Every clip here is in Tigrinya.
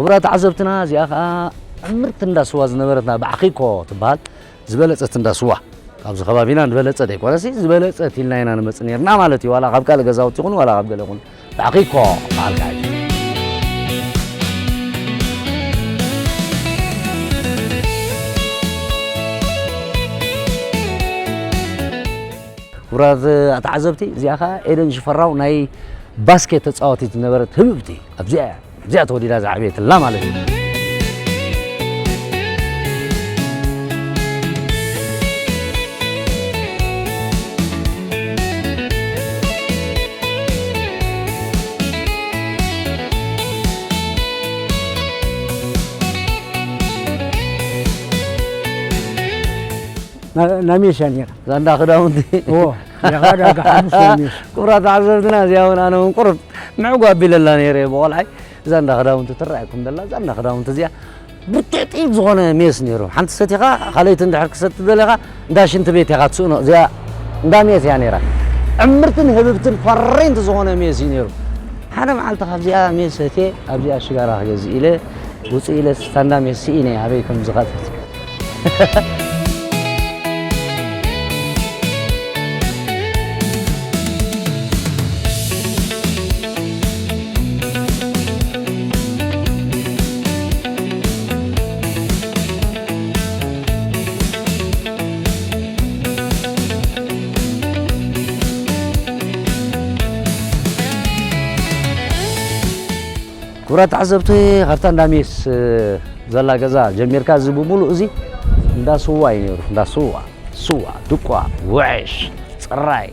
ክቡራት ተዓዘብትና፣ እዚኣ ኸኣ ዕምርቲ እንዳ ስዋ ዝነበረትና ባዕኺኮ ትበሃል። ዝበለጸት እንዳ ስዋ ኣብዚ ከባቢና ዝበለጸ ደይኮነሲ፣ ዝበለጸት ኢልና ኢና ንመጽእ ነርና ማለት እዩ። ዋላ ካብ ካልእ ገዛውቲ ይኹን፣ ዋላ ካብ ገለ ይኹን፣ ባዕኺኮ በሃልካ እዩ። ክቡራት ተዓዘብቲ፣ እዚኣ ኸኣ ኤደን ሽፈራው ናይ ባስኬት ተጻዋቲት ዝነበረት ህብብቲ ኣብዚኣ እያ። እዚኣ ተወሊዳ ዝዓበየትላ ማለት እዩ። ና-፣ ናይ ሜስ እያ ነይራ። እዛ እንዳ ክዳውንቲ። እዎ፣ እዚኣ ኸኣ ዳርጋ ሓሙሽተ ናይ ሜስ። ክቡራት ተዓዘብትና፣ እዚኣ እውን ኣነ እውን ቁሩብ ምዕጓብ ኢለላ ነይረ እየ ብቆልዓይ። እዛ እንዳ ክዳውንቲ ትረኣየኩም ዘላ፣ እዛ እንዳ ክዳውንቲ እዚኣ ብርጥጢት ዝኾነ ሜስ ነይሩ። ሓንቲ ሰቲኻ፣ ካልኣይቲ እንድሕር ክሰቲ ደሊኻ፣ እንዳ ሽንቲ ቤት ኢኻ ትስእኖ። እዚኣ እንዳ ሜስ እያ ነይራ። ዕምርትን ህብብትን ፈረንቲ ዝኾነ ሜስ እዩ ነይሩ። ሓደ መዓልቲ ካብዚኣ ሜስ ሰትየ፣ ኣብዚኣ ሽጋራ ክገዝእ ኢለ፣ ውፅእ ኢለ፣ ስታንዳ ሜስ ስኢነ፣ ኣበይ ከም ዝኸተት። ክቡራት ተዓዘብቲ፣ ካብታ እንዳ ሜስ ዘላ ገዛ ጀሚርካ፣ እዚ ብምሉእ እዚ እንዳ ስዋ እዩ ነይሩ። እንዳ ስዋ፣ ስዋ፣ ድቋ፣ ውዕሽ፣ ጽራይ።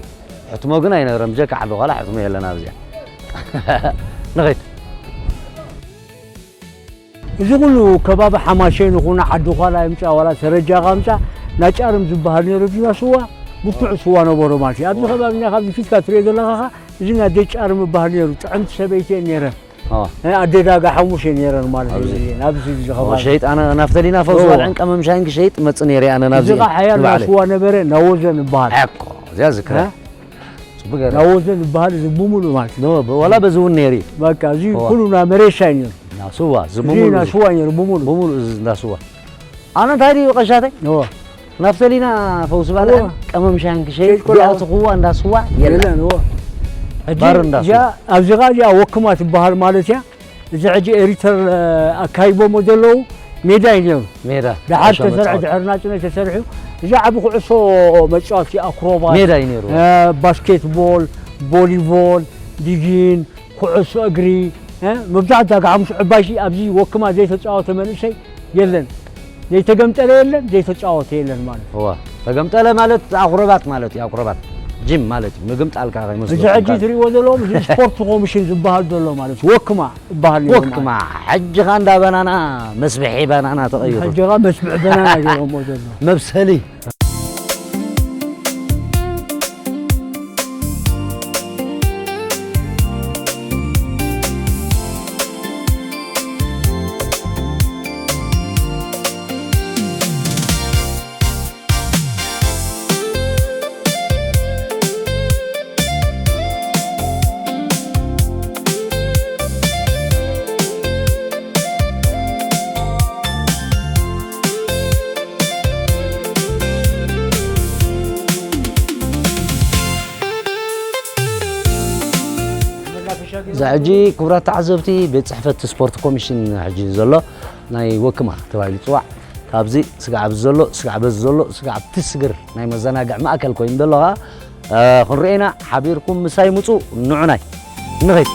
ሕትሞ ግን ኣይነበረን፣ ብጀካ ዓዲ ኳላ ሕትሞ የለን ኣብዚኣ። ንኸይድ። እዚ ኩሉ ከባቢ ሓማሸን ይኹን ዓዲ ኳላ ይምጻእ ዋላ ሰረጃ ኻምጻ ናጫርም ዝበሃል ነይሩ፣ እዚ እንዳ ስዋ ብርቱዕ ስዋ ነበሮ ማለት እዩ። ኣብዚ ከባቢና ካብዚ ፊትካ ትሪኦ ዘለኻ ኸኣ እዚ ናይ ኣደይ ጫርም ዝበሃል ነይሩ። ጥዕምቲ ሰበይቲ እየን ነይረን። ኦ። እ፣ ኣደ ዳጋ ሓሙሽ እየን ነይረን ማለት እዩ። ኣብዚ። ኣብዚ፣ እዚ ኦ፣ ከባቢ። ሸይጥ ኣነ ናፍተሊና ፈውሲ እዎ። ባልዕን ቀመም ሻይን ክሸይጥ መጽእ ነይረ ኣነ ናብዚ እዚኻ ሓያል ንባዕለይ። ናስዋ ነበረ፣ ናወዘን ይበሃል። ኣኮ፣ እዚኣ ዝክረ። እ? ጽቡቅ ገይረ። ናወዘን ይበሃል፣ እዚ ብምሉእ ማለት እዩ። ኖ፣ ብ-፣ ዋላ በዚ እውን ነይሩ እዩ። በቃ፣ እዚ እዎ። ኩሉ ናይ መሬት ሻይ ነይሩ። ናስዋ፣ እዚ እዚ ብምሉእ እዚ። ናስዋ ነይሩ፣ ብምሉእ። ብምሉእ እዚ ናስዋ። ኣነ እንታይ ድዩ ቀሻተይ? እዎ። ናፍተሊና ፈውሲ ባልዕን እዎ። ቀመም ሻይን ክሸይጥ ሸይጥ ቆልዓ። ቢኣትኽዋ እንዳ ስዋ የለን። የለን፣ እዎ። ሕጂ ባር እንዳ እዚኣ፣ ስዋ። ኣብዚ ኸኣ እዚኣ ወክማ ትበሃል ማለት እያ። እዚ ሕጂ ኤሪተር፣ እ፣ ኣካይቦሞ ዘለዉ ሜዳ እዩ ነይሩ። ሜዳ፣ ድሓር ዕሾ ተሰርዐ፣ መጻወቲ። ድሕሪ ናጽነት ተሰሪሑ። እዚ ዓቢ ኩዕሶ መጻወቲ ኣክሮባት፣ ሜዳ እዩ ነይሩ። እ፣ ባስኬትቦል፣ ቮሊቦል፣ ዲጊን፣ ኩዕሶ እግሪ፣ እ፣ መብዛሕትኡ ካብ ሓሙስ ዕባይ ሲ ኣብዚ ወክማ ዘይተጻወተ መንእሰይ የለን። ዘይተገምጠለ የለን፣ ዘይተጻወተ የለን ማለት እዩ። እዋ፣ ተገምጠለ ማለት ኣኽሮባት ማለት እዩ። ኣኽሮባት ጂም ማለት እዩ። ምግምጣልካ ከይመስለኩም እዚ ሕጂ ካልእ። ትሪእዎ ዘለኹም እዚ ስፖርት ኮሚሽን ዝበሃል ዘሎ ማለት እዩ። ወክማ ዝበሃል ነይሩ ማለት ወክማ፣ እዩ። ሕጂ ኸኣ እንዳ በናና መስብሒ በናና ተቐይሩ። ሕጂ ኸኣ መስብሒ በናና ገይሮምዎ ዘለዉ። መብሰሊ። እዛ ሕጂ ክቡራት ተዓዘብቲ ቤት ጽሕፈት ስፖርት ኮሚሽን ሕጂ ዘሎ ናይ ወክማ ተባሂሉ ይጽዋዕ። ካብዚ ስጋዕ ኣብዚ ዘሎ፣ ስጋዕ በዚ ዘሎ፣ ስጋዕ ኣብቲ ስግር ናይ መዘናግዒ ማእከል ኮይኑ ዘሎ ኸኣ፣ እ፣ ክንርእየና ሓቢርኩም ምሳይ ምጹ ንዑናይ ንኸይድ።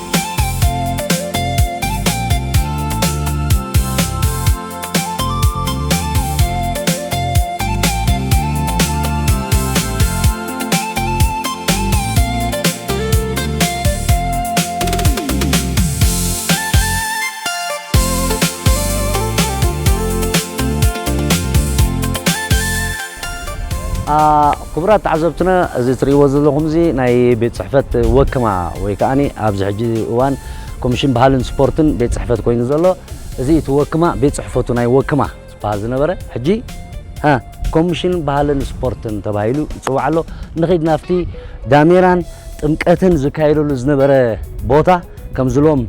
ኣ፣ ክቡራት ተዓዘብትና፣ እዚ ትርእይዎ ዘለኹም እዚ ናይ ቤት ጽሕፈት ወክማ ወይ ከኣኒ ኣብዚ ሕጂ እዋን ኮሚሽን ባህልን ስፖርትን ቤት ጽሕፈት ኮይኑ ዘሎ፣ እዚ እቲ ወክማ ቤት ጽሕፈቱ ናይ ወክማ ዝበሃል ዝነበረ፣ ሕጂ፣ እ፣ ኮሚሽን ባህልን ስፖርትን ተባሂሉ ይጽዋዕ ኣሎ። ንኺድ ናብቲ ዳሜራን ጥምቀትን ዝካየደሉ ዝነበረ ቦታ፣ ከምዚ ሎም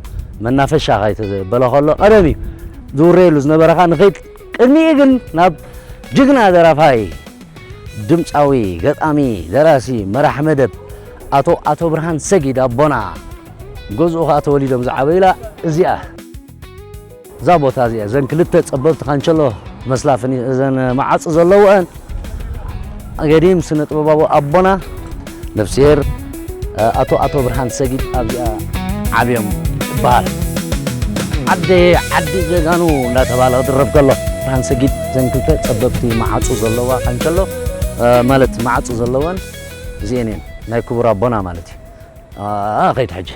መናፈሻ ከይተበለ ከሎ ቀደም እዩ። ዝውረየሉ ዝነበረ ኸዓ ንኸይድ፣ ቅድሚኡ ግን ናብ ጅግና ደራፋይ፣ ድምፃዊ፣ ገጣሚ፣ ደራሲ፣ መራሕ መደብ ኣቶ ኣቶ ብርሃን ሰጊድ ኣቦና፣ ገዝኡ ኸዓ ተወሊዶም ዝዓበዩላ እዚኣ፣ እዛ ቦታ እዚኣ፣ እዘን ክልተ ጸበብቲ ካንቸሎ መስላፍን እዘን መዓጹ ዘለውአን፣ ገዲም ስነ ጥበባዊ ኣቦና ነፍስሄር ኣቶ ኣቶ ብርሃን ሰጊድ ኣብዚኣ ዓብዮም ይበሃል። ዓደየ ዓዲ ጀጋኑ እንዳተባለ ክድረፍ ከሎ፣ ብርሃን ሰጊድ እዘን ክልተ ጸበብቲ መዓጹ ዘለዋ ካንቸሎ፣ ማለት መዓጹ ዘለወን እዚኤን እየን። ናይ ክቡር ኣቦና ማለት እዩ። ኸይድ ሕጂ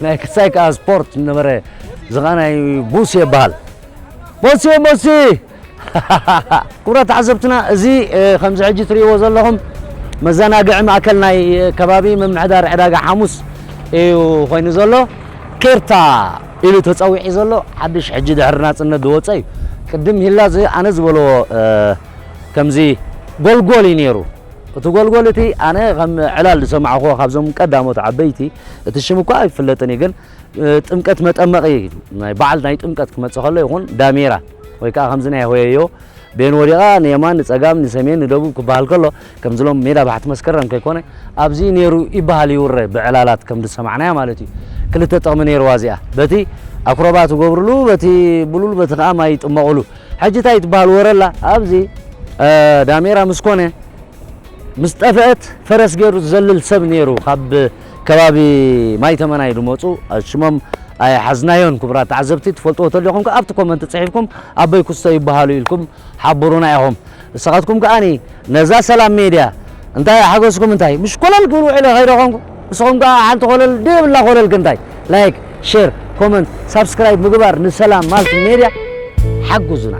ናይ ክሳይ ከዓ ስፖርት ነበረ። ዝኻ ናይ ቡሲ ይበሃል። ቡሲ ቡሲ ክቡራት ተዓዘብትና፣ እዚ ከምዚ ሕጂ ትርእይዎ ዘለኹም መዘናግዒ ማእከል ናይ ከባቢ ምምሕዳር ዕዳጋ ሓሙስ እዩ ኮይኑ ዘሎ። ኬርታ ኢሉ ተፀዊዒ ዘሎ ሓድሽ ሕጂ ድሕሪ ናፅነት ዝወፀ እዩ። ቅድም ሂላ እዚ ኣነ ዝበልዎ ከምዚ ጎልጎል እዩ ነይሩ። እቲ ጎልጎል እቲ ኣነ ከም ዕላል ዝሰማዕኹዎ ካብዞም ቀዳሞት ዓበይቲ፣ እቲ ሽም እኳ ኣይፍለጥን እዩ፣ ግን ጥምቀት መጠመቒ ናይ በዓል ናይ ጥምቀት ክመጽእ ከሎ ይኹን ዳሜራ ወይ ከዓ ከምዚ ናይ ሆየዮ ቤን ወዲቓ ንየማን ንጸጋም ንሰሜን ንደቡብ ክበሃል ከሎ ከምዚ ሎም ሜዳ ባሕቲ መስከረም ከይኮነ ኣብዚ ነይሩ ይበሃል ይውረ ብዕላላት ከም ዝሰማዕናያ ማለት እዩ። ክልተ ጥቕሚ ነይርዋ እዚኣ፣ በቲ ኣክሮባት ዝገብርሉ በቲ ብሉል በቲ ከዓ ማይ ይጥመቑሉ። ሕጂ እንታይ ትበሃል ወረላ ኣብዚ ዳሜራ ምስ ኮነ ምስ ጠፍአት ፈረስ ገይሩ ዝዘልል ሰብ ነይሩ። ካብ ከባቢ ማይ ተመናይ ዝመፁ ሽሞም ኣይሓዝናዮን። ክቡራት ተዓዘብቲ ትፈልጥዎ ተሊኹም ኣብቲ ኮመንት ፅሒፍኩም ኣቦይ ኩስቶ ይበሃሉ ኢልኩም ሓብሩና ኢኹም። ንስኻትኩም ከዓኒ ነዛ ሰላም ሜድያ እንታይ ሓገዝኩም እንታይ ምሽ ኮለል ክብሉ ውዒለ ከይደ ኾንኩ ንስኹም ከዓ ሓንቲ ኮለል ደብላ ኮለል ክንታይ ላይክ ሼር ኮመንት ሳብስክራይብ ምግባር ንሰላም ማልቲ ሜድያ ሓግዙና።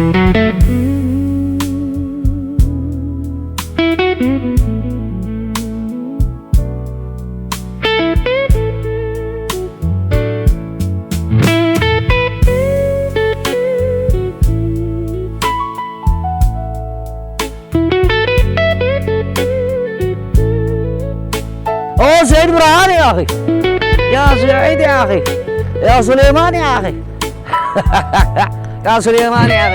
ኦ ሰይድ ብርሃን ያ ኣኺ፣ ያ ስዒድ ያ ኣኺ፣ ያ ሱሌማን ያ ኣኺ፣ ያ ሱሌማን ያ ኣኺ።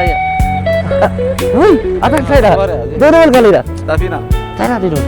ውይ ኣታ እንታይ ዳ ደውል በልካ ሌላ ታፊና ታና ደውል።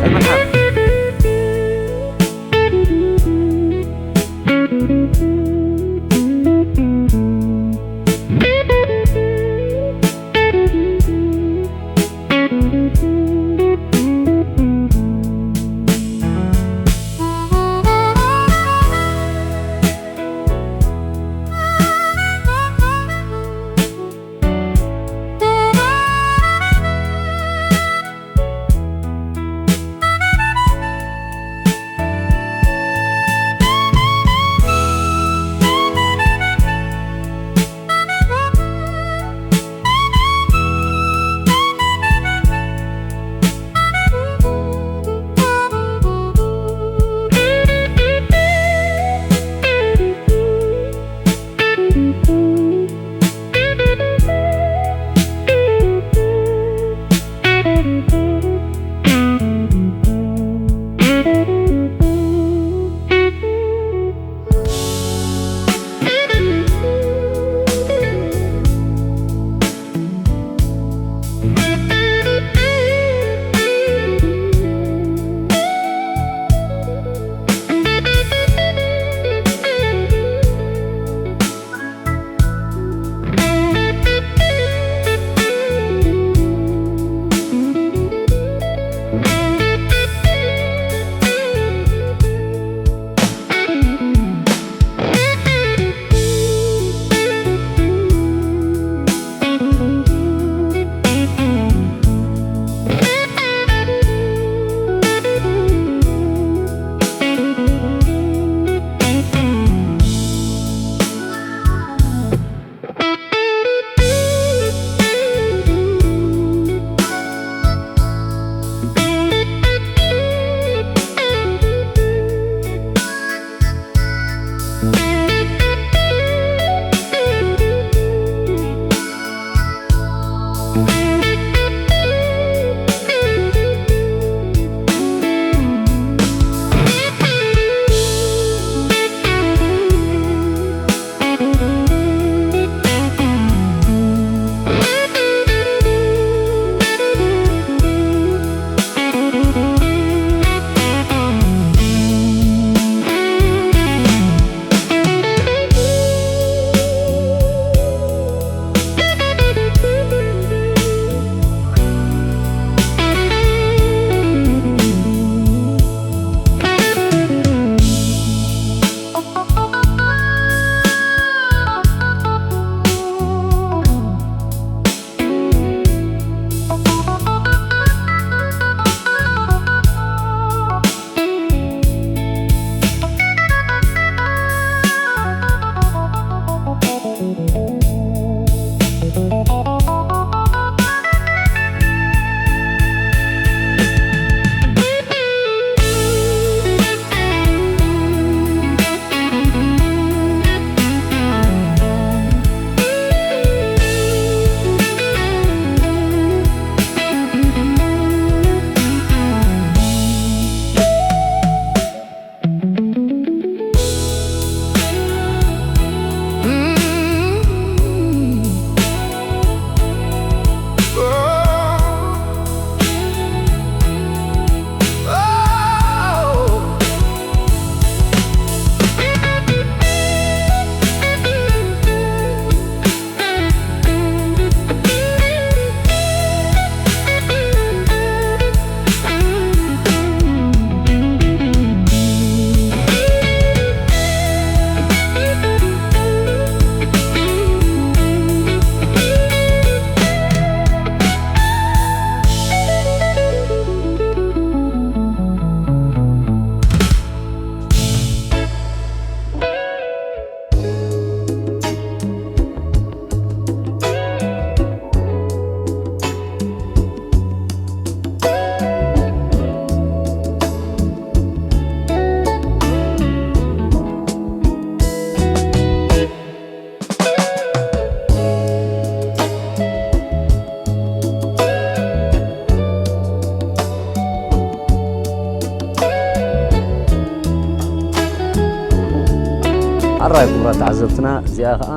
ክቡራት ተዓዘብትና፣ እዚኣ ከዓ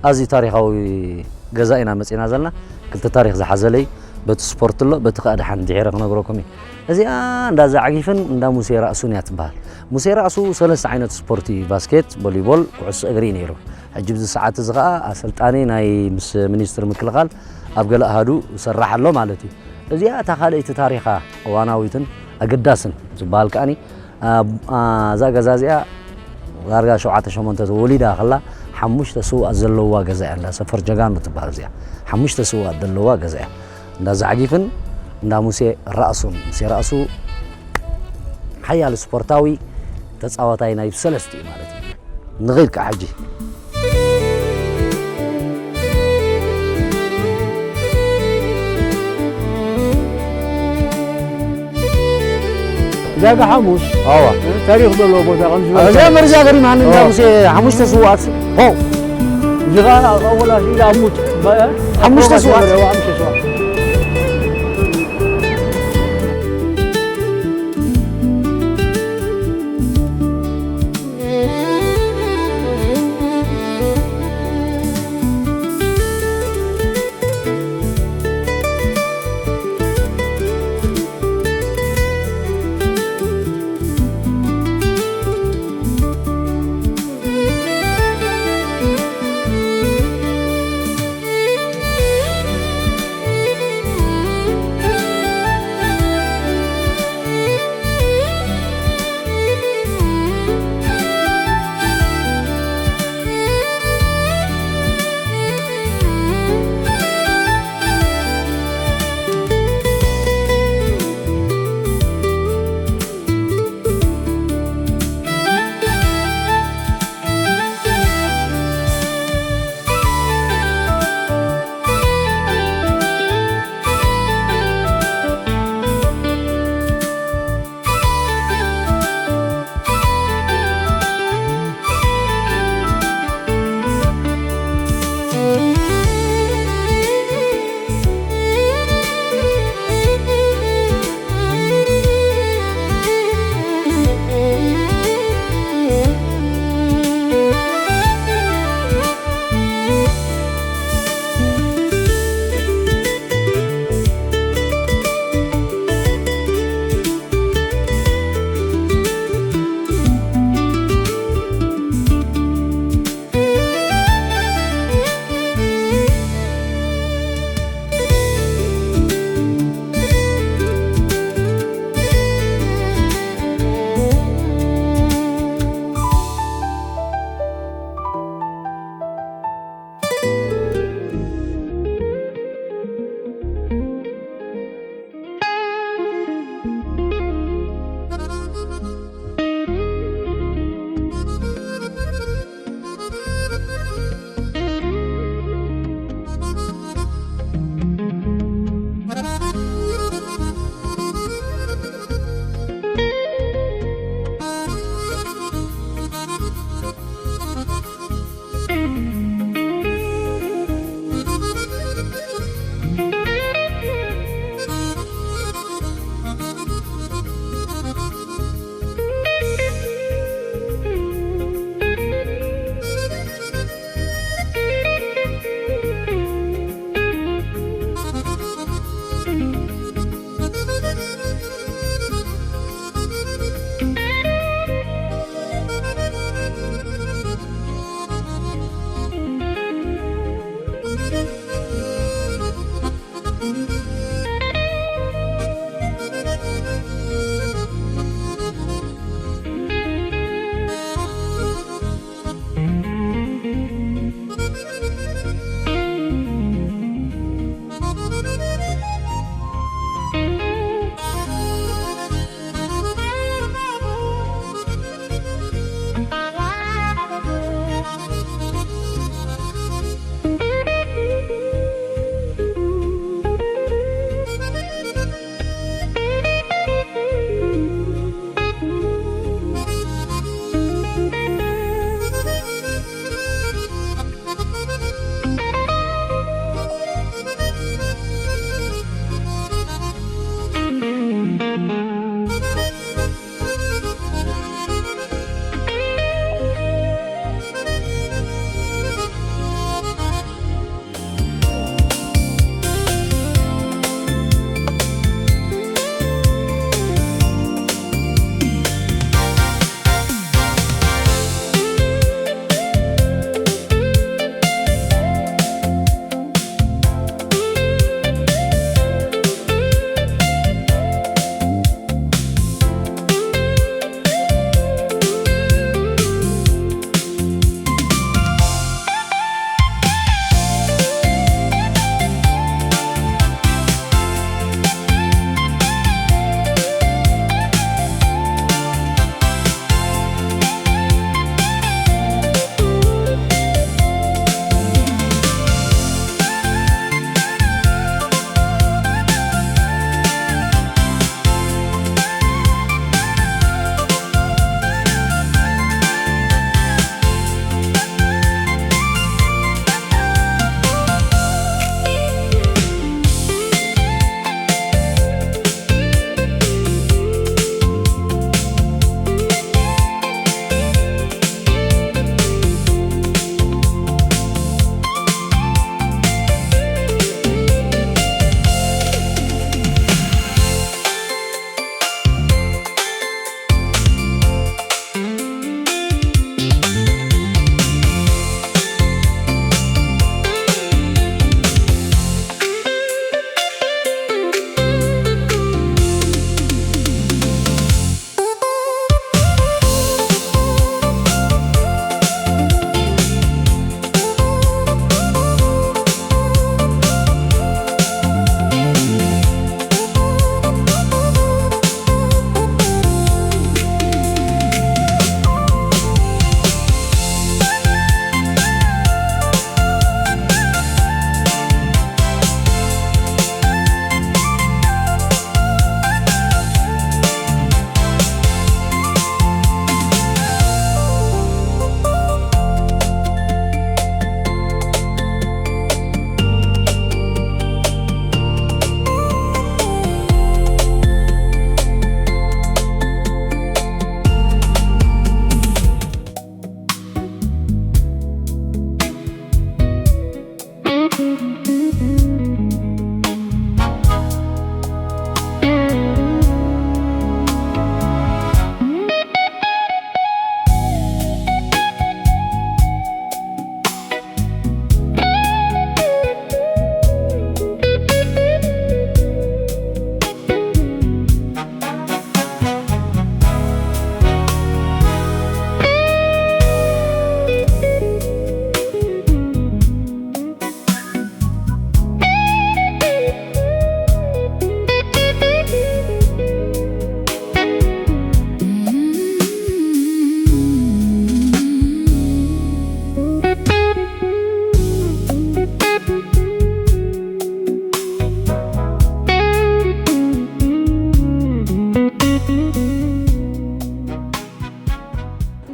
ኣዝዩ ታሪኻዊ ገዛ ኢና መፂና ዘለና። ክልተ ታሪኽ ዝሓዘለይ፣ በቲ ስፖርት ኣሎ፣ በቲ ከዓ ደሓን ድሒረ ክነግረኩም እዩ። እዚኣ እንዳ ዛዕጊፍን እንዳ ሙሴ ራእሱን እያ ትበሃል። ሙሴ ራእሱ ሰለስተ ዓይነት ስፖርት እዩ፣ ባስኬት፣ ቮሊቦል፣ ኩዕሶ እግሪ እዩ ነይሩ። ሕጂ ብዚ ሰዓት እዚ ከዓ ኣሰልጣኒ ናይ ምስ ሚኒስትሪ ምክልኻል ኣብ ገለ ኣሃዱ ይሰርሕ ኣሎ ማለት እዩ። እዚኣ እታ ካልኣይቲ ታሪኻ እዋናዊትን ኣገዳስን ዝበሃል ከኣኒ፣ ኣብ፣ ኣ፣ እዛ ገዛ እዚኣ ዳርጋ ሸውዓተ ሸሞንተ ተወሊዳ ከላ ሓሙሽተ ስውኣት ዘለዋ ገዛ እያ። እንዳ ሰፈር ጀጋኑ ትበሃል እዚኣ። ሓሙሽተ ስውኣት ዘለዋ ገዛ እያ። እንዳ ዛዕጊፍን እንዳ ሙሴ ራእሱን። ሙሴ ራእሱ ሓያል ስፖርታዊ ተጻዋታይ ናይ ሰለስተ እዩ ማለት እዩ። ንኸይድ ከዓ ሕጂ። ዛጋ ሓሙስ ኣዋ። ታሪኽ ዘለዎ ቦታ ከም ዝበልካ። እዚኣ መርዛ ገሪማ ንእንዳ ኣዋ። ሙሴ ሓሙሽተ ስውኣት። ሆ። እዚ ኸዓ ኣወላ ኢላ ኣሙት። ሓሙሽተ ስውኣት። ኣዋ፣ ሓሙሽተ ስውኣት።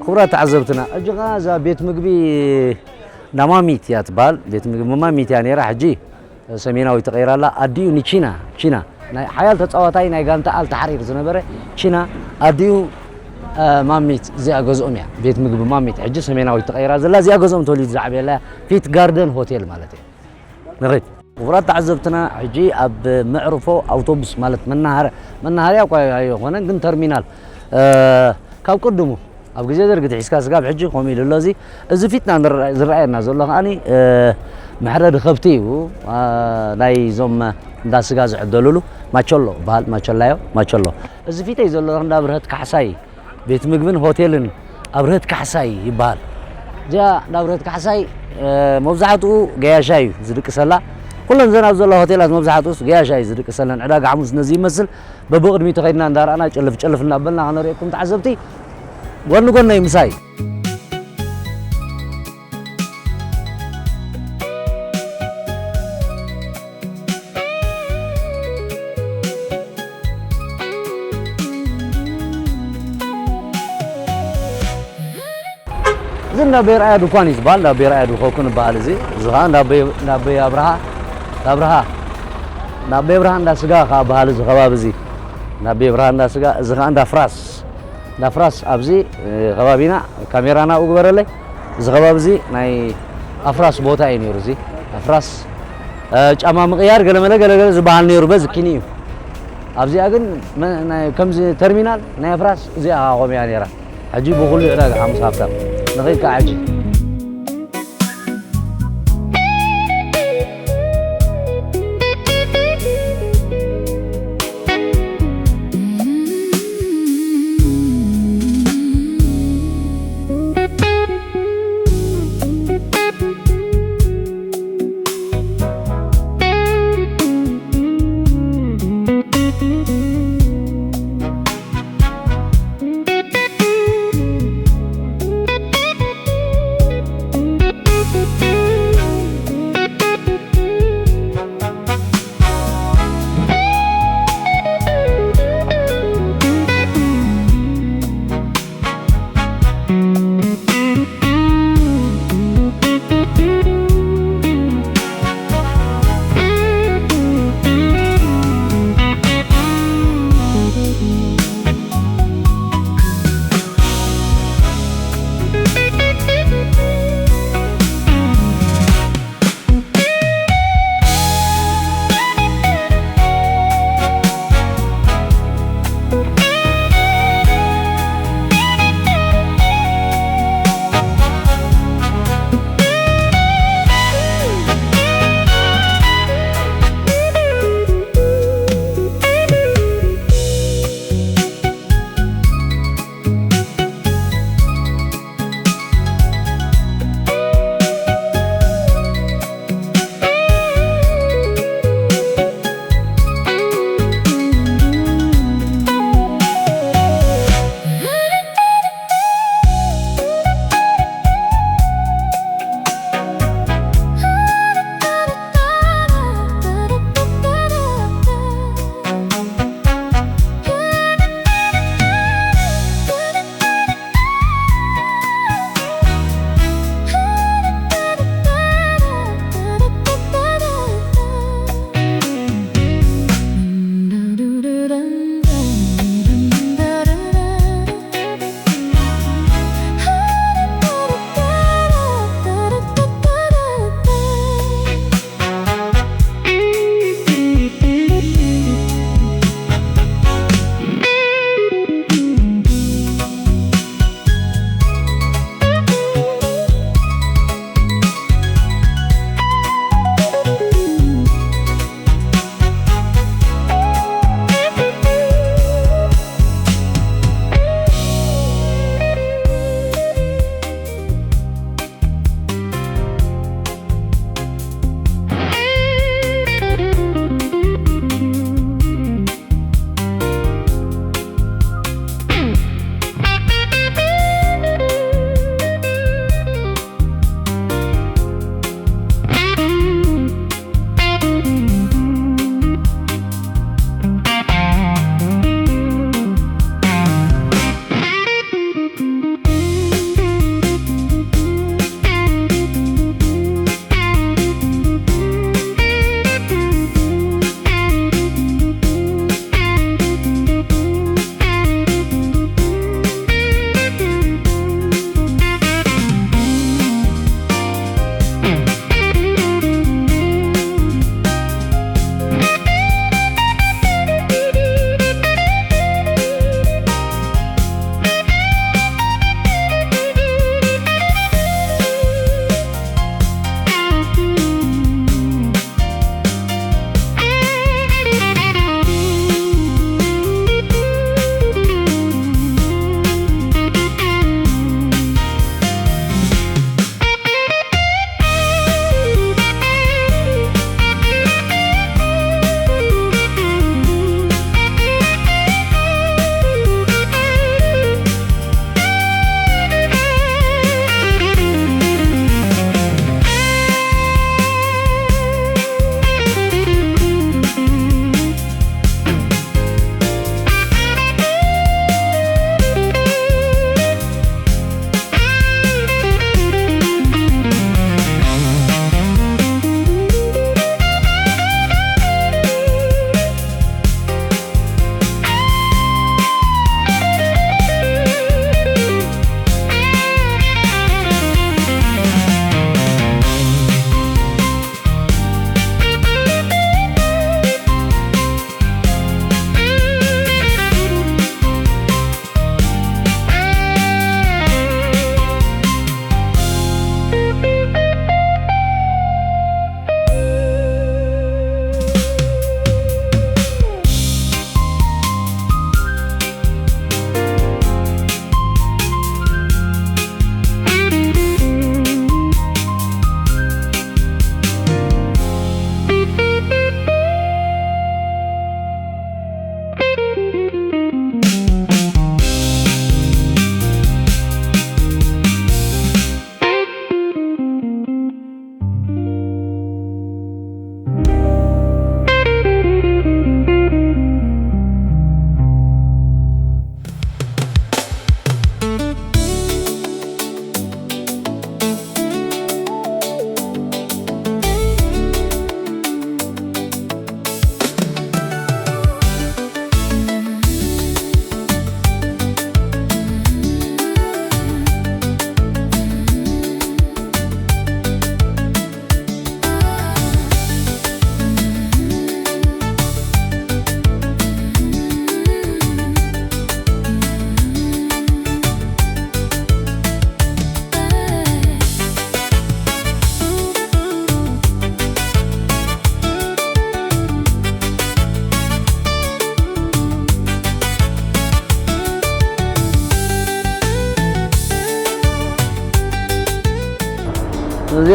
ክቡራት ተዓዘብትና፣ እጅኻ እዛ ቤት ምግቢ ናማሚት እያ ትበሃል። ቤት ምግቢ ማሚት እያ ነይራ፣ ሕጂ ሰሜናዊ ተቐይራ ኣላ። ኣዲኡ ንቺና፣ ቺና ናይ ሓያል ተጻዋታይ ናይ ጋንታ ኣል ታሕሪር ዝነበረ ቺና ኣዲኡ፣ እ፣ ማሚት እዚኣ ገዝኦም እያ። ቤት ምግቢ ማሚት ሕጂ ሰሜናዊ ተቐይራ ዘላ እዚኣ ገዝኦም ተወሊዱ ዝዓበየላ እያ። ፊት ጋርደን ሆቴል ማለት እዩ። ንኺድ። ክቡራት ተዓዘብትና፣ ሕጂ ኣብ መዕርፎ ኣውቶቡስ ማለት መናሃርያ፣ መናሃርያ እኳ ኣይኮነን ግን ተርሚናል፣ እ፣ ካብ ቅድሙ ኣብ ግዜ ደርጊ ትሒዝካ ስጋብ ሕጂ ከምኡ ኢሉ ኣሎ። እዚ፣ እዚ ፊትና ንረ-፣ ዝረኣየና ዘሎ ከኣኒ፣ እ፣ መሕረዲ ከብቲ እዩ። እ፣ ናይ ዞም እንዳ ስጋ ዝዕደሉሉ ማቸሎ በሃል፣ ማቸላዮ፣ ማቸሎ። እዚ ፊተይ ዘሎ እንዳ ብርሀት ካሕሳይ ቤት ምግብን ሆቴልን ኣብርሀት ካሕሳይ ይበሃል። እዚኣ እንዳ ኣብርሀት ካሕሳይ፣ እ፣ መብዛሕትኡ ገያሻ እዩ ዝድቅሰላ። ኩለን ዘን ኣብ ዘለዋ ሆቴላት መብዛሕትኡስ ገያሻ እዩ ዝድቅሰለን። ዕዳጋ ሓሙስ ነዚ ይመስል። በብቕድሚቱ ከይድና እንዳረኣና ጭልፍ ጭልፍ እናበልና ከነርእየኩም ተዓዘብቲ። ጎኒ ጎነይ ምሳይ። እዚ እንዳ ኣቦይ ኣርኣያ ድኳን እዩ ዝበሃል፣ እንዳ ኣቦይ ኣርኣያ ድኾኩን ይበሃል። እዚ፣ እዚ ኸዓ እንዳ ኣቦይ፣ እንዳ ኣቦይ ኣብርሃ፣ እንዳ ኣብርሃ፣ እንዳ ኣቦይ ኣብርሃ እንዳ ስጋ ኸዓ በሃል እዚ ኸባቢ እዚ። እንዳ ኣቦይ ኣብርሃ እንዳ ስጋ፣ እዚ ኸዓ እንዳ ፍራስ፣ እንዳ ፍራስ ኣብዚ፣ እ፣ ኸባቢና ካሜራ ናብኡ ግበረለይ። እዚ ኸባቢ እዚ ናይ ኣፍራስ ቦታ እዩ ነይሩ። እዚ ኣፍራስ፣ እ፣ ጫማ ምቕያር ገለመለ ገለገለ ዝበሃል ነይሩ በዚ ኪኒ እዩ። ኣብዚኣ ግን መ-፣ ናይ፣ ከምዚ ተርሚናል ናይ ኣፍራስ እዚኣ ኸዓ ከምኡ እያ ነይራ። ሕጂ ብኹሉ ዕዳጋ ሓሙስ ሃብታም። ንኺድ ከዓ ሕጂ።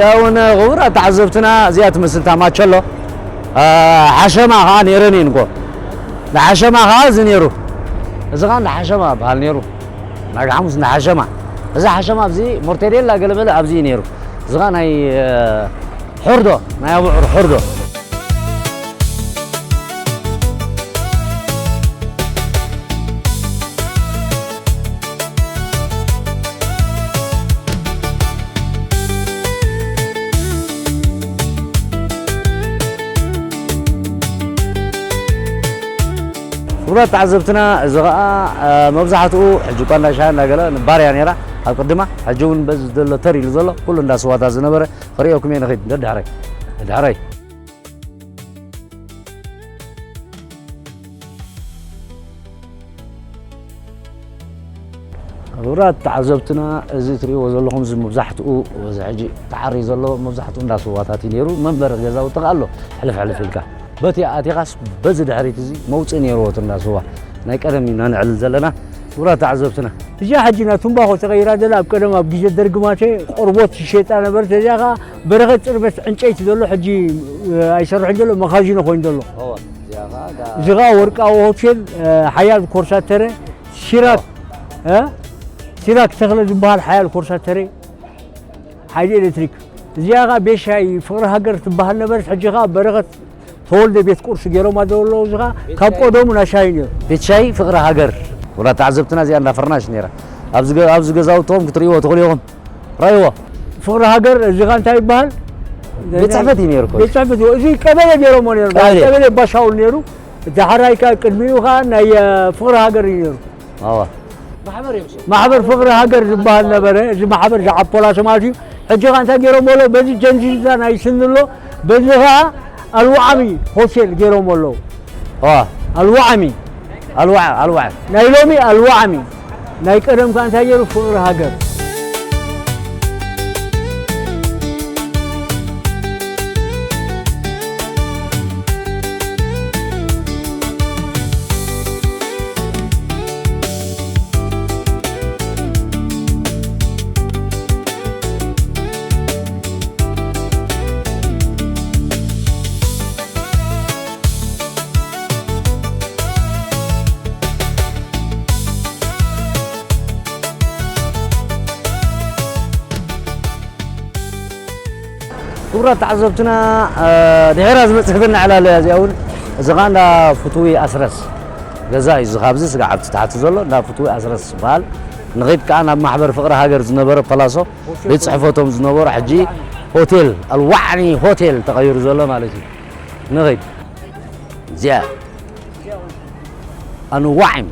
ያውን ክቡራት ተዓዘብትና፣ እዚኣ ትመስል እታ ማቸሎ። አ፣ ሓሸማ ኸዓ ነይረን እየን እኮ። ንሓሸማ ኸዓ እዚ ነይሩ። እዚ ኸዓ ንሓሸማ በሃል ነይሩ። ናጋ ሓሙስ ንሓሸማ። እዚ ሓሸማ ኣብዚ ሞርቴዴላ ገለመለ ኣብዚ እዩ ነይሩ። እዚ ኸዓ ናይ፣ አ፣ ሕርዶ፣ ናይ ኣቡዑር ሕርዶ። ክቡራት ተዓዘብትና፣ እዚ ኸዓ፣ አ፣ መብዛሕትኡ ሕጂ እኳ እንዳ ሻሂ እንዳገለ ባር እያ ነይራ ኣብ ቅድማ። ሕጂ እውን በዚ ዘሎ ተር ኢሉ ዘሎ ኩሉ እንዳ ስዋታት ዝነበረ ክርእየኩም እየ። ንኺድ ደድሕረይ፣ ደድሕረይ። ክቡራት ተዓዘብትና፣ እዚ ትርእይዎ ዘለኹም እዚ መብዛሕትኡ እዚ ሕጂ ተዓርዩ ዘሎ መብዛሕትኡ እንዳ ስዋታት እዩ ነይሩ። መንበሪ ገዛውቲ ከኣ ኣሎ ሕልፍ ሕልፍ ኢልካ። በቲ ኣቲኻስ በዚ ድሕሪት እዚ መውፅኢ ነይርዎ እቲ እንዳ ስዋ። ናይ ቀደም ኢና ነዕልል ዘለና። ክቡራት ተዓዘብትና። እዚኣ ሕጂ ናብ ትምባኾ ተቐይራ ዘላ ኣብ ቀደም ኣብ ግዜ ደርጊ ማለተ ቆርቦት ይሸጣ ነበረት። እዚኣ ከኣ በረኸት ጽርበት ዕንጨይቲ ዘሎ ሕጂ ኣይሰርሕን ዘሎ መኻዚኖ ኮይኑ ዘሎ። እዋ፣ እዚኣ ከኣ ዳ- እዚ ከኣ ወርቃዊ ሆቴል፣ እ፣ ሓያል ኮርሳተረ፣ ሲራክ፣ እ፣ ሲራክ ተኽለ ዝበሃል ሓያል ኮርሳተረ፣ ሓይሊ ኤሌክትሪክ። እዚኣ ከኣ ቤት ሻሂ ፍቕሪ ሃገር ትበሃል ነበረት፣ ሕጂ ከኣ በረኸት ተወልደ ቤት ቁርሲ ገይሮማ ዘለዉ፣ እዚ ከኣ ካብ ቀደሙ ናይ ሻሂ ነይሩ። ቤት ሻሂ ፍቕሪ ሃገር። ወላ ተዓዘብትና እዚኣ እንዳ ፍርናሽ ነይራ። ኣብዚ ገ-፣ ኣብዚ ገዛውቶም ክትርእይዎ ትኽእሉ ኢኹም። ራይዎ። ፍቕሪ ሃገር፣ እዚ ኸ እንታይ ይበሃል? ቤት ጽሕፈት እዩ ነይሩ እኮ። ቤት ጽሕፈት እዩ። እዚ ቀበሌ ገይሮሞ ነይሩ። ቀበሌ። ቀበሌ ባሻውል ነይሩ። እቲ ሓራይ ከኣ ቅድሚኡ ኸኣ ናይ፣ እ፣ ፍቕሪ ሃገር እዩ ነይሩ። ኣዋ። ማሕበር ፍቕሪ ሃገር ዝበሃል ነበረ። እዚ ማሕበር ዝዓፖላሶ ማለት እዩ። ሕጂ ኸኣ እንታይ ገይሮሞ ኣለዉ? በዚ ጀንዚዛ ናይ ስኒ ኣሎ። በዚ ኸኣ ኣልዋዓሚ ሆቴል ገይሮሞ ኣለዉ። ዋ። ኣልዋዓሚ። ኣልዋዓ፣ ኣልዋዓ። ናይ ሎሚ ኣልዋዓሚ። ናይ ቀደም ከኣ እንታይ ገይሩ? ፍቕሪ ሃገር። ክቡራት ተዓዘብትና፣ እ፣ ድሒራ ዝመጽእ ክብን ዕላል እያ እዚኣ እውን። እዚ ኸዓ እንዳ ፍትዊ ኣስረስ ገዛ እዩ። እዚ ኻብዚ ስጋዕ ኣብቲ ታሕቲ ዘሎ እንዳ ፍትዊ ኣስረስ ዝበሃል። ንኸይድ ከኣ ናብ ማሕበር ፍቕሪ ሃገር ዝነበረ ፓላሶ ቤት ጽሕፈቶም ዝነበሩ ሕጂ ሆቴል ኣልዋዕኒ ሆቴል ተቐይሩ ዘሎ ማለት እዩ። ንኸይድ እዚኣ ኣንዋዒም፣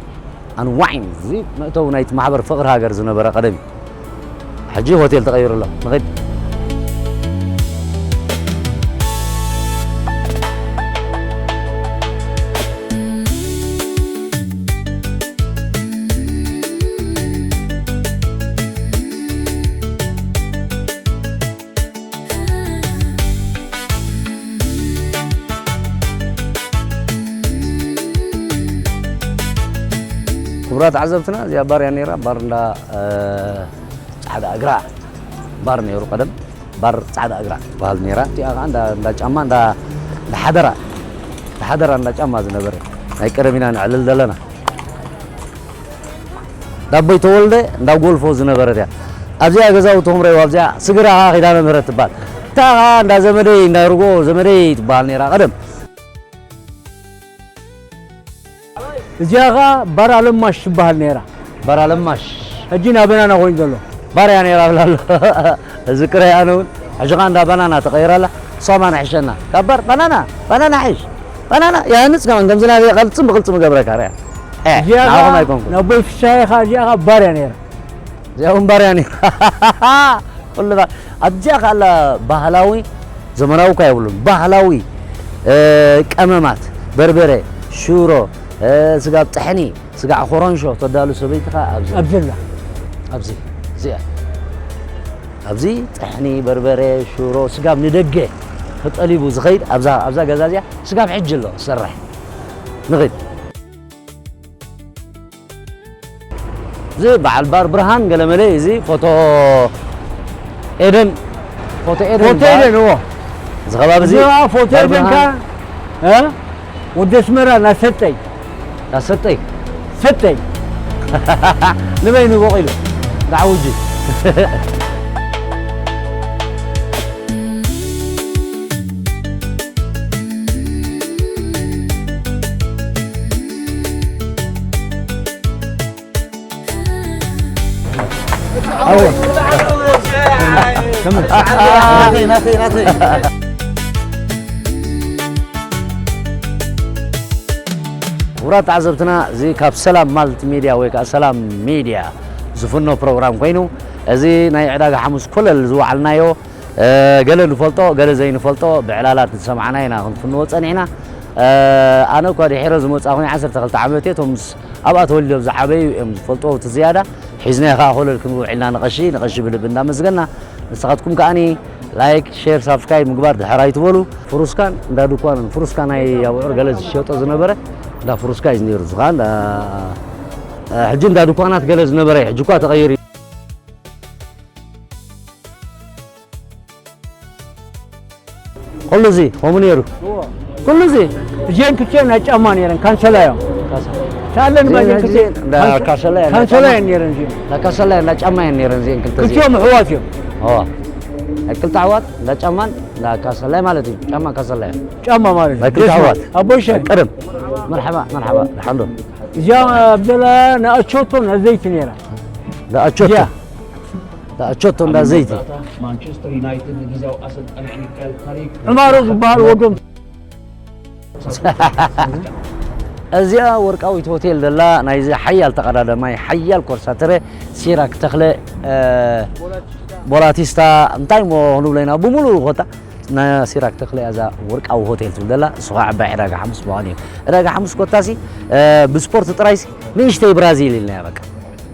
ኣንዋዒም፣ እዚ መእተዊ ናይቲ ማሕበር ፍቕሪ ሃገር ዝነበረ ቀደም እዩ። ሕጂ ሆቴል ተቐይሩ ኣሎ። ንኸይድ። ክቡራት ተዓዘብትና፣ እዚኣ ባር እያ ነይራ። ባር እንዳ፣ እ፣ ጻዕዳ እግራ ባር ነይሩ ቀደም። ባር ጻዕዳ እግራ ትበሃል ነይራ። እቲኣ ኸዓ እንዳ፣ እንዳ ጫማ፣ እንዳ፣ እንዳ ሓደራ፣ እንዳ ሓደራ፣ እንዳ ጫማ ዝነበረ ናይ ቀደም ኢና ነዕልል ዘለና። ዳቦይ ተወልደ እንዳ ጎልፎ ዝነበረት እያ። ኣብዚኣ ገዛውቶም ረእይዋ፣ ኣብዚኣ ስግራ ኸዓ ኪዳነ ምህረት ትበሃል። እታ ኸዓ እንዳ ዘመደይ፣ እንዳ ርጎ ዘመደይ ትበሃል ነይራ ቀደም። እዚኣ ኸዓ ባር ኣለማሽ ትበሃል ነይራ። ባር ኣለማሽ። ሕጂ ናበናና ኮይኑ ዘሎ። ባር እያ ነይራ ብላ ኣሎ። እዚ ቅረይ ኣነ እውን። ሕጂ ኸዓ እንዳ ባናና ተቐይራ ኣላ። እሷ ማን ሕሸና? ካብ ባር ባናና፣ ባናና ሕሽ። ባናና ይሃንጽ ከማን ከምዚ ናበይ ቐልጽም ብቕልጽም እገብረካ ርያ። እ፣ እዚኣ ንዓኹም ኸዓ ኣይኮንኩን። ናቦይ ፍሳሐ ኸዓ እዚኣ ኸዓ ባር እያ ነይራ። እዚኣ እውን ባር እያ ነይራ። ኩሉ ባር። ኣብዚኣ ኸዓ ኣላ ባህላዊ፣ ዘመናዊ እኳ የብሉን። ባህላዊ፣ እ፣ ቀመማት፣ በርበረ፣ ሽሮ፣ እ፣ ስጋብ ጥሕኒ፣ ስጋዕ ኮረንሾ ተዳሉ ሰበይቲ ኸዓ ኣብዚ። ኣብዚ ኣላ። ኣብዚ፣ እዚኣ። ኣብዚ ጥሕኒ፣ በርበረ፣ ሽሮ፣ ስጋብ ንደገ ተጠሊቡ ዝኸይድ ኣብዛ፣ ኣብዛ ገዛ እዚኣ ስጋብ ሕጂ ኣሎ ዝሰርሕ። ንኺድ። እዚ በዓል ባር ብርሃን ገለመለ፣ እዚ ፎቶ ኤደን ፎቶ ኤደን ፎቶ ይበሃል። ኤደን፣ እዎ። እዚ ከባቢ እዚ እዚ ኸዓ ፎቶ ኤደን በርብርሃን። ከ፣ እ? ወዲ ኣስመራ ናሰጠይ። ናሰጠይ? ሰጠይ። ንበይኑ በቂሉ። ንዓውጂ። ክቡራት ተዓዘብትና፣ እዚ ካብ ሰላም ማልቲ ሚድያ ወይ ከዓ ሰላም ሚድያ ዝፍኖ ፕሮግራም ኮይኑ፣ እዚ ናይ ዕዳጋ ሓሙስ ኮለል ዝወዓልናዮ፣ እ፣ ገለ ንፈልጦ፣ ገለ ዘይንፈልጦ፣ ብዕላላት ዝሰማዕና ኢና ክንፍንዎ ጸኒሕና። እ፣ ኣነ እኳ ድሒረ ዝመጻኹ ዓሰርተ ክልተ ዓመት እየ። እቶም ምስ ኣብኣ ተወሊዶም ዝዓበዩ እዮም ዝፈልጥዎ እቲ ዝያዳ። ሒዝናዮ ከኣ ኮለል ክንውዕልና ንቐሺ፣ ንቐሺ ብልቢ እንዳመስገና። ንስኻትኩም ከኣኒ ላይክ፣ ሼር፣ ሳብስክራይብ ምግባር ድሕር ኣይትበሉ። ፍሩስካን እንዳ ድኳንን፣ ፍሩስካ ናይ ኣብዑር ገለ ዝሸጦ ዝነበረ እንዳ ፍሩስካ እዩ ነይሩ። እዚ ኸኣ እንዳ፣ ሕጂ እንዳ ድኳናት ገለ ዝነበረ እዩ። ሕጂ እኳ ተቐይሩ እዩ። ኩሉ እዚ ከምኡ ነይሩ። እዎ። ኩሉ እዚ። እዚአን ክልቲአን ናይ ጫማ ነይረን፣ ካንሰላ እዮም። ካንሰላ። ተኣለኒ እዚአን እዚአን ክልቲአን እንዳ ካንሰ-፣ ካንሰላ እየን፣ ናይ ካንሰላ ጫማ። እየን ነይረን እዚአን። ናይ ካንሰላ እየን፣ ናይ ጫማ እየን ነይረን እዚአን ክልተ እዚአን። ክልቲኦም ኣሕዋት እዮም። እዎ። ናይ ክልተ ኣሕዋት፣ እንዳ ጫማን እንዳ ካንሰላ ማለት እዩ። ጫማ ካንሰላ እዮም። ጫማ ማለት እዩ። ናይ ክልተ ኣሕዋት። ኣቦይ ሸ-፣ ቀደም። መርሓባ፣ መርሓባ። ሓንዶ። እዚኣ ኣብ ዘላ ንኣቸቶ ናይ ዘይቲ ነይራ። ንኣቸቶ። እዚኣ። ንኣቸቶ እንዳ ዘይቲ። ማንቸስተር ዩናይትድ ንግዜያዊ ኣሰልጣኒ ሚካኤል ካሪክ ዑማሮ ዝበሃል ወዶም። እዚኣ ወርቃዊት ሆቴል ዘላ ናይዚ ሓያል ተቐዳዳማይ፣ ሓያል ኮርሳተረ ሲራክ ተኽለ፣ እ፣ ቦላቲስታ፣ እንታይ እሞ ክንብሎ ኢና፣ ብምሉኡ ኮታ ናይ ሲራክ ተኽለ እያ እዛ ወርቃዊ ሆቴል ትብል ዘላ። እሱ ኸዓ ዓባይ ዕዳጋ ሓሙስ ምዃኑ እዩ። ዕዳጋ ሓሙስ ኮታሲ፣ እ፣ ብስፖርት ጥራይሲ ንእሽተይ ብራዚል ኢልናያ በቃ።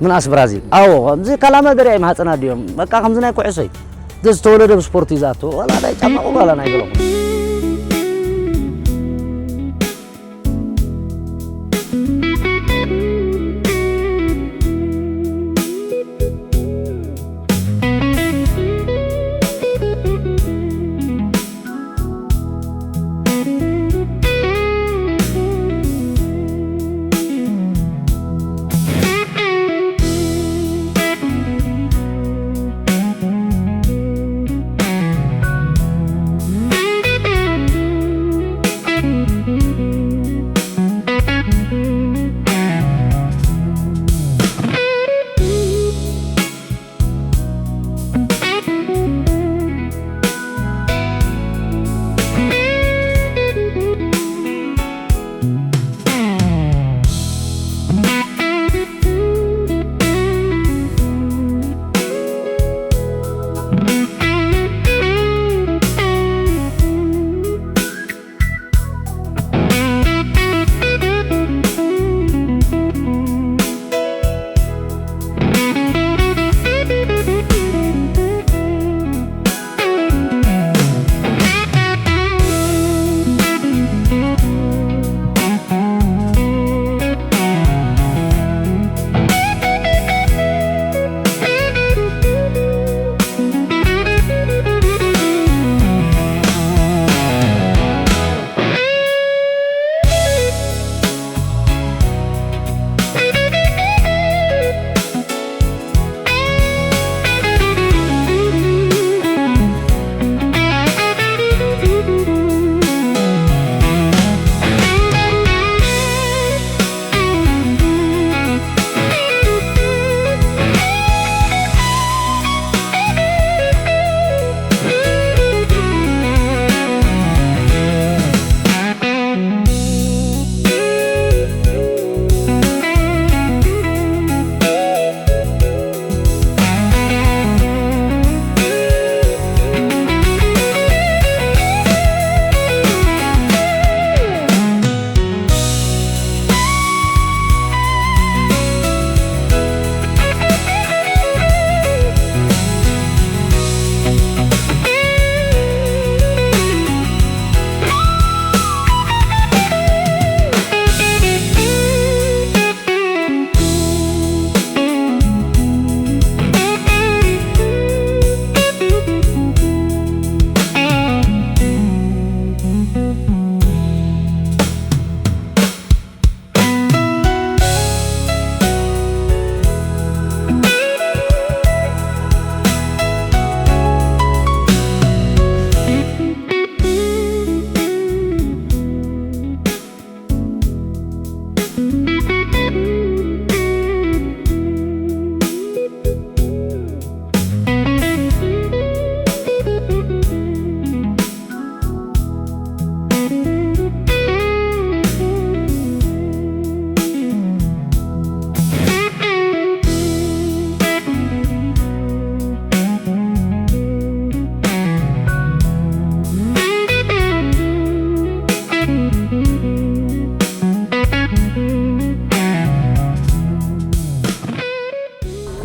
ምንኣስ ብራዚል። ኣዎ፣ ከምዚ ካላመ ገሪያ ይመሃጽና ድዮም? በቃ ከምዚ ናይ ኩዕሶ እዩ። እዚ ዝተወለደ ብስፖርት እዩ ዝኣቱ። ዋላ ናይ ጫማ ቁል ዋላ ናይ ገለ ቁል።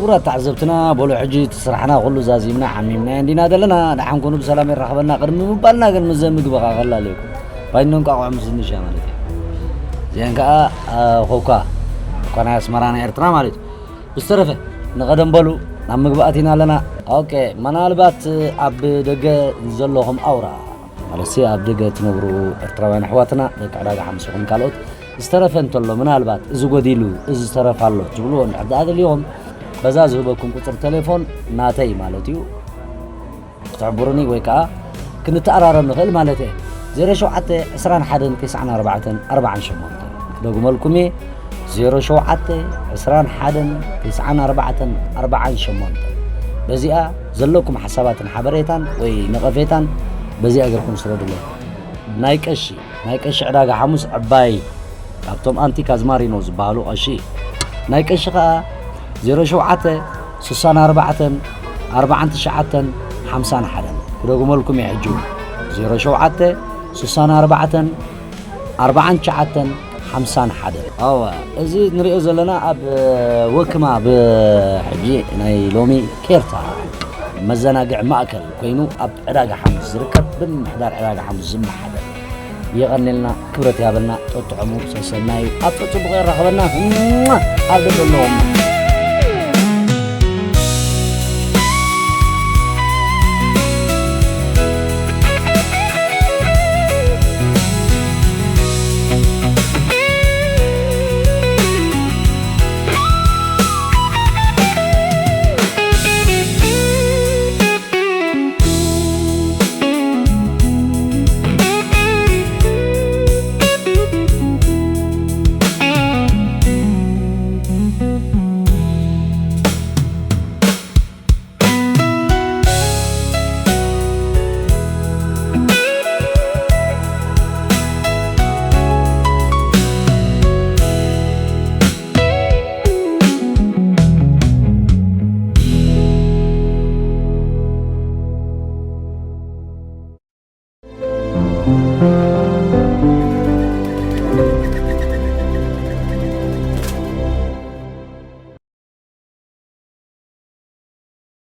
ክቡራት ተዓዘብትና፣ በሉ ሕጂ እቲ ስራሕና ኩሉ ዛዚምና ዓሚምና እንዲና ዘለና። ደሓን ኩኑ፣ ብሰላም የራኽበና ቅድሚ ምባልና ግን፣ ምዘ ምግቢ ኸኣ ከላለየኩም፣ ባይኖ እንቋቑሖ ምስ ድንሽ እያ ማለት እዩ። እዚአን ከኣ፣ አ፣ ኮኳ፣ ኮኳ ናይ ኣስመራ፣ ናይ ኤርትራ ማለት እዩ። ብዝተረፈ ንቐደም በሉ፣ ናብ ምግቢ ኣቲና ኣለና። ኦኬ፣ ምናልባት ኣብ ደገ ዘለኹም ኣውራ፣ ማለትሲ ኣብ ደገ ትነብሩ ኤርትራውያን ኣሕዋትና፣ ደቂ ዕዳጋ ሓሙስ ይኹን ካልኦት፣ ዝተረፈ እንተሎ፣ ምናልባት እዚ ጎዲሉ፣ እዚ ዝተረፈ ኣሎ ትብልዎ እንድሕር ደኣ ደሊኹም፣ በዛ ዝህበኩም ቁጽሪ ቴሌፎን፣ ናተይ ማለት እዩ፣ ክትሕብሩኒ ወይ ከኣ ክንተኣራረም ንኽእል ማለት እየ። ዜሮ ሸውዓተ ዕስራን ሓደን ተስዓን ኣርባዕተን ኣርባዓን ሸሞንተን። ክደግመልኩም እየ፣ ዜሮ ሸውዓተ ዕስራን ሓደን ተስዓን ኣርባዕተን ኣርባዓን ሸሞንተን። በዚኣ ዘለኩም ሓሳባትን ሓበሬታን ወይ ነቐፌታን በዚኣ ገርኩም ስረዱለይ። ናይ ቀሺ፣ ናይ ቀሺ ዕዳጋ ሓሙስ ዕባይ፣ ካብቶም ኣንቲክ ኣዝማሪኖ ዝበሃሉ ቀሺ። ናይ ቀሺ ኸኣ ዜሮ ሸውዓተ ስሳን ኣርባዕተን ኣርባዓን ትሽዓተን ሓምሳን ሓደን። ክደግመልኩም እየ ሕጂ እውን። ዜሮ ሸውዓተ ስሳን ኣርባዕተን ኣርባዓን ትሽዓተን ሓምሳን ሓደን። ኣወ፣ እዚ ንሪኦ ዘለና ኣብ፣ እ፣ ወክማ ብሕጂ ናይ ሎሚ ኬርታ መዘናግዒ ማእከል ኮይኑ ኣብ ዕዳጋ ሓሙስ ዝርከብ ብምምሕዳር ዕዳጋ ሓሙስ ዝመሓደር። የቐንየልና፣ ክብረት ይሃበልና፣ ጠጥዕሙ፣ ሰሰናዩ፣ ኣብ ጽቡቕ የራኽበና። እሟ! ኣብ ደገ ኣለኹም።